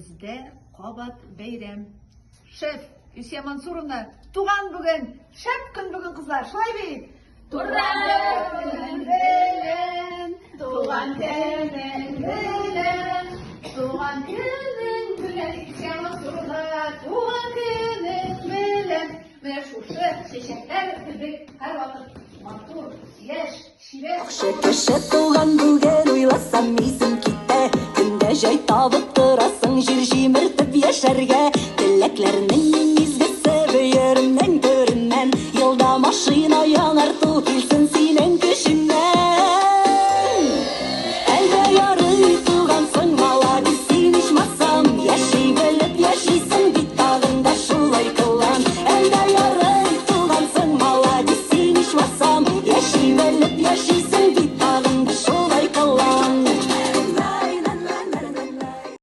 Бездә кабат бәйрәм. Шеф, Илсөя Мансуровна, туган бүген! Шәп көн бүген, кызлар, шулай бит? Туган көнең белән, туган көнең белән, туган көнең белән, Илсөя Мансуровна, туган көнең белән. Менә шушы чәчәкләр кебек һәрвакыт матур, яшь, чибәр. Яхшы кеше туган бүген, уйласам исем китә. Көндә җай табып торасың җир җимертеп яшәргә. Теләкләрнең иң изгесе бөеремнең түреннән. Елда машина яңарту килсә.